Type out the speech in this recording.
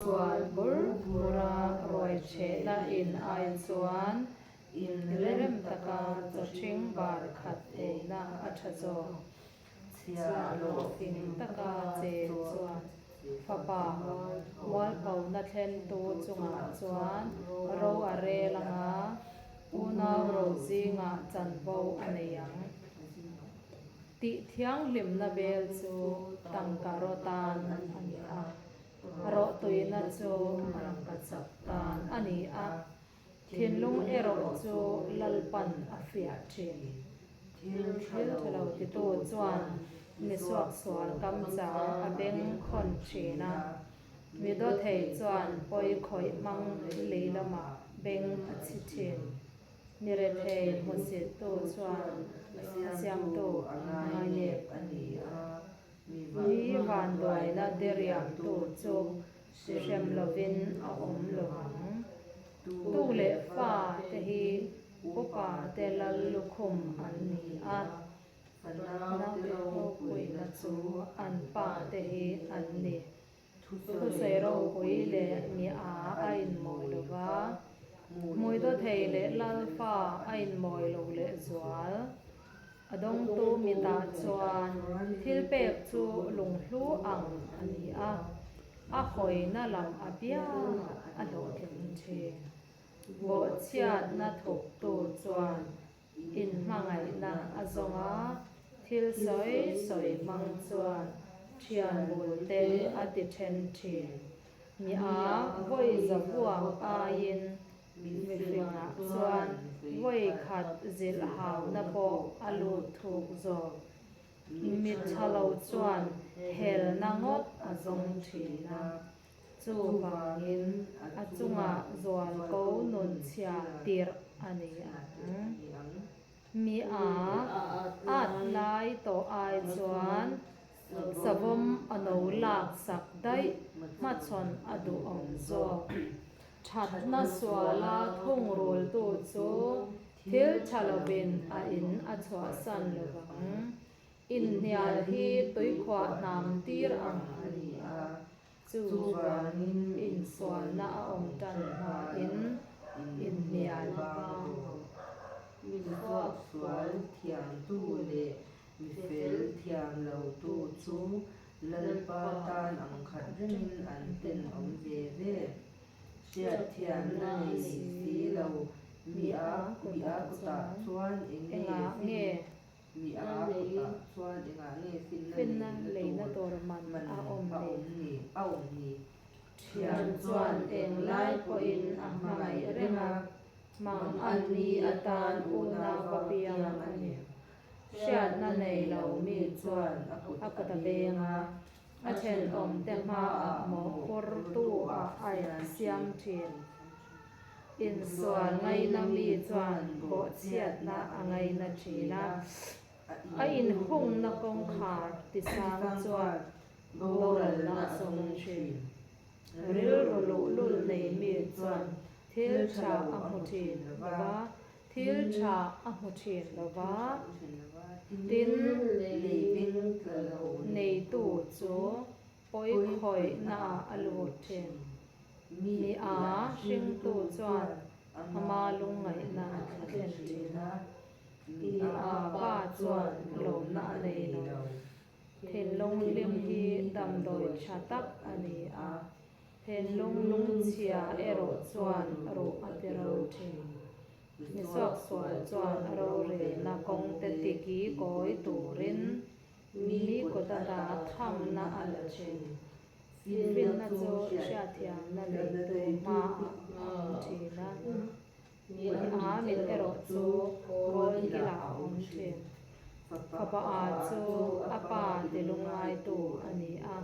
Insual bur bura ruaichhehna in ai chuan inrem taka chawhring bar khat eina a tha zawk. Chhiahhlawh fing taka che chuan fapa mualphona thlentu chungah chuan ro a rel ang a, unau ro zingah chanvo a nei ang. Tih thianghlimna bel chu tangka ro tan a ni a, rawhtuina chu rangkachak tan a ni a, thinlung erawh chu Lalpan a fiah thin. Thil tha lo titu chuan mi suaksual kam chang a beng khawn thin a, mi dawthei chuan pawi khawih hmang lei lamah beng a chhi thin. Mi rethei hmusittu chuan a siamtu a ngainep a ni a, mi vanduaina diriamtu chu hrem lovin a awm lo ang. Tu leh fa te hi upa te lal lukhum an ni a, naute ropuina chu an pa te hi an ni. Thusawi ropui leh mi a a inmawi lo va, hmui dawthei leh lalfa a inmawi lo leh zual. A dawngtu mitah chuan thil pek chu lunghlu ang a ni a, a hawina lam apiangah a hlawhtling thin. Bawhchhiatna thawktu chuan Inhmangaihna a zawng a, thil sawi sawi hmang chuan thian bul te a ti then thin. Mi a vawi za vuak aiin mifingah chuan vawi khat zilh hauna pawh a lut thuk zawk. Mi tha lo chuan helna ngawt a zawng thin a, Chuvangin a chungah zualko nun chhia tirh a ni ang. Mi a at lai tawh ai chuan savawm a no lak sak daih hmachhawn a duhawm zawk. Thatna suala thungrultu chu thil tha lovin a in a chhuahsan lovang. Inhnial hi tuikhuah hnam tir ang a ni a, chuvangin insualna a awm tan hmain inhnial vang rawh. Mi suaksual thiamtu leh mi fel thiam lotu chu Lalpa tan ang khat rengin an tenawm ve ve. Hriatthiamna nei si lo mi a kutah chuan eng nge Mi a kutah chuan engah nge finna leina tur man a awm ni? A awm ni? Thian chuan englai pawhin a hmangaih reng a, mang an ni atan unau va piang a ni. Hriatna nei lo mi chuan a kut a beng a, a thenawmte hmaah mawhphurtu-ah a siam thin. Insual ngaina mi chuan bawhchhiatna a ngaina thin a, a inhungna kawngkhar tisang chuan boralna a sawm thin. Rilru luhlul nei mi chuan thil tha a hmu thin lo va, thil tha a hmu thin lo va, tin, neitu chu pawi khawihnaah a lut thin. Mi a hringtu chuan ama lungngaihna a thlen thin a, mi a pa chuan lawmna a nei lo. Thinlung hlim hi damdawi tha tak a ni a, thinlung lungchhia erawh chuan ruh a ti ro thin. Mi suaksual chuan rorelna kawngte tiki kawi turin mi kut ata thamna a la thin. Finna chu hriatthiamna neitu hmaah a awm thin a, mi a mit erawh chu kawl kilah a awm thin. Fapa a chu a pa ti lungngaitu a ni a.